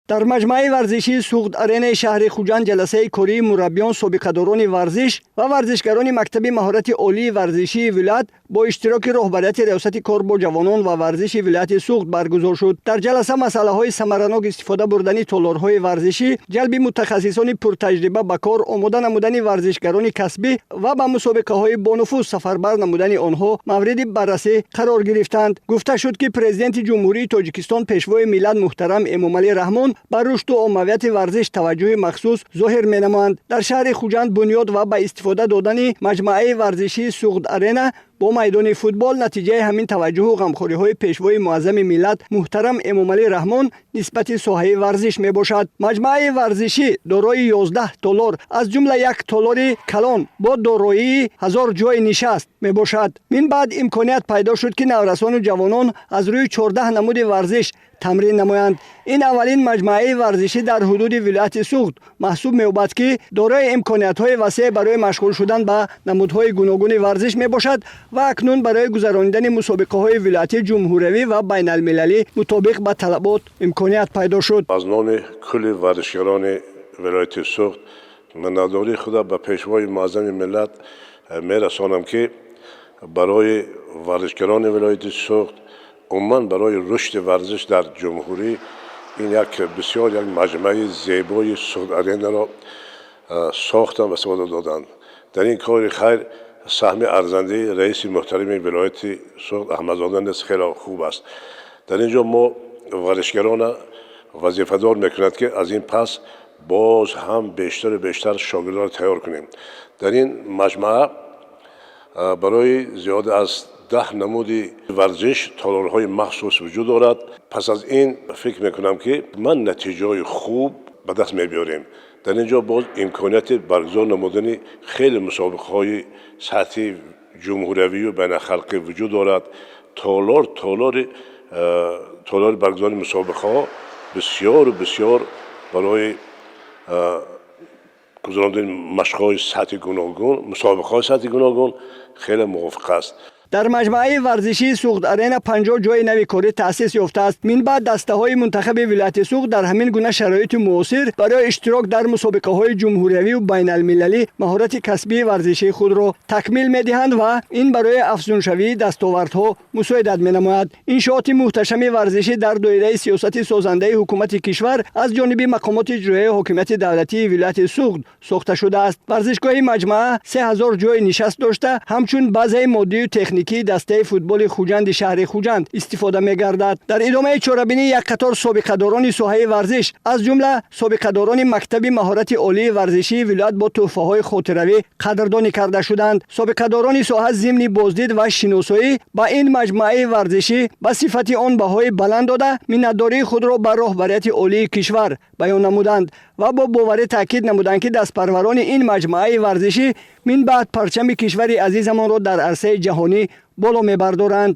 Дар маҷмӯаи варзишии Суғд Аренаи шаҳри Хуҷанд ҷаласаи кории мураббиён, собиқадорони варзиш ва варзишгарони мактаби маҳорати олии варзишии вилоят бо иштироки роҳбарияти Раёсати кор бо ҷавонон ва варзиши вилояти Суғд баргузор шуд. Дар ҷаласа масъалаҳои самаранок истифода бурдани толорҳои варзишӣ, ҷалби мутахассисони пуртаҷриба ба кор, омода намудани варзишгарони касбӣ ва ба мусобиқаҳои бонуфуз сафарбар намудани онҳо мавриди баррасӣ қарор гирифтанд. Гуфта шуд, ки Президенти Ҷумҳурии Тоҷикистон, Пешвои миллат муҳтарам Эмомалӣ Раҳмон ба рушду оммавияти варзиш таваҷҷӯҳи махсус зоҳир менамоянд. Дар шаҳри Хуҷанд бунёд ва ба истифода додани маҷмӯаи варзишии Суғд Арена бо майдони футбол натиҷаи ҳамин таваҷҷӯҳу ғамхориҳои Пешвои муаззами миллат муҳтарам Эмомалӣ Раҳмон нисбати соҳаи варзиш мебошад. Маҷмӯаи варзишӣ дорои 11 толор, аз ҷумла як толори калон бо дороии 1000 ҷойи нишаст мебошад. Мин баъд имконият пайдо шуд, ки наврасону ҷавонон аз рӯи 14 намуди варзиш тамрин намоянд. Ин аввалин маҷмӯаи варзишӣ дар ҳудуди вилояти Суғд маҳсуб меёбад, ки дорои имкониятҳои васеъ барои машғул шудан ба намудҳои гуногуни варзиш мебошад ва акнун барои гузаронидани мусобиқаҳои вилоятӣ, ҷумҳуриявӣ ва байналмилалӣ мутобиқ ба талабот имконият пайдо шуд. Аз номи кулли варзишгарони вилояти Суғд миннатдории худа ба Пешвои муаззами миллат мерасонам, ки барои варзишгарони вилояти Суғд, умуман барои рушди варзиш дар ҷумҳурӣ ин як бисёр як маҷмӯаи зебои Суғд Аренаро сохтанд ва истифода доданд. Дар ин кори хайр саҳми арзандаи раиси муҳтарами вилояти Суғд Аҳмадзода низ хеле хуб аст. Дар ин ҷо мо варзишгарона вазифадор мекунад, ки аз ин пас боз ҳам бештару бештар шогирдонро тайёр кунем. Дар ин маҷмӯа барои зиёда аз 10 намуди варзиш толорҳои махсус вуҷуд дорад. Пас аз ин фикр мекунам, ки ман натиҷаҳои хуб ба даст мебиёрем. Дар ин ҷо боз имконияти баргузор намудани хеле мусобиқаҳои сатҳи ҷумҳуриявию байналхалқӣ вуҷуд дорад. Толори баргузории мусобиқаҳо бисёру бисёр барои гузарондани машқҳои сатҳи гуногун, мусобиқаҳои сатҳи гуногун хеле мувофиқ аст. Дар маҷмӯаи варзишии Суғд Арена 50 ҷойи нави корӣ таъсис ёфтааст. Мин баъд дастаҳои мунтахаби вилояти Суғд дар ҳамин гуна шароити муосир барои иштирок дар мусобиқаҳои ҷумҳуриявию байналмилалӣ маҳорати касбии варзишии худро такмил медиҳанд ва ин барои афзуншавии дастовардҳо мусоидат менамояд. Иншооти муҳташами варзишӣ дар доираи сиёсати созандаи ҳукумати кишвар аз ҷониби мақомоти иҷроияи ҳокимияти давлатии вилояти Суғд сохта шудааст. Варзишгоҳи маҷмӯа 3000 ҷойи нишаст дошта, ҳамчун базаи моддию техникии дастаи футболи Хуҷанди шаҳри Хуҷанд истифода мегардад. Дар идомаи чорабинӣ як қатор собиқадорони соҳаи варзиш, аз ҷумла собиқадорони мактаби маҳорати олии варзишии вилоят бо тӯҳфаҳои хотиравӣ қадрдонӣ карда шуданд. Собиқадорони соҳа зимни боздид ва шиносоӣ ба ин маҷмӯаи варзишӣ ба сифати он баҳои баланд дода, миннатдории худро ба роҳбарияти олии кишвар баён намуданд ва бо боварӣ таъкид намуданд, ки дастпарварони ин маҷмӯаи варзишӣ мин баъд парчами кишвари азизамонро дар арсаи ҷаҳонӣ боло мебардоранд.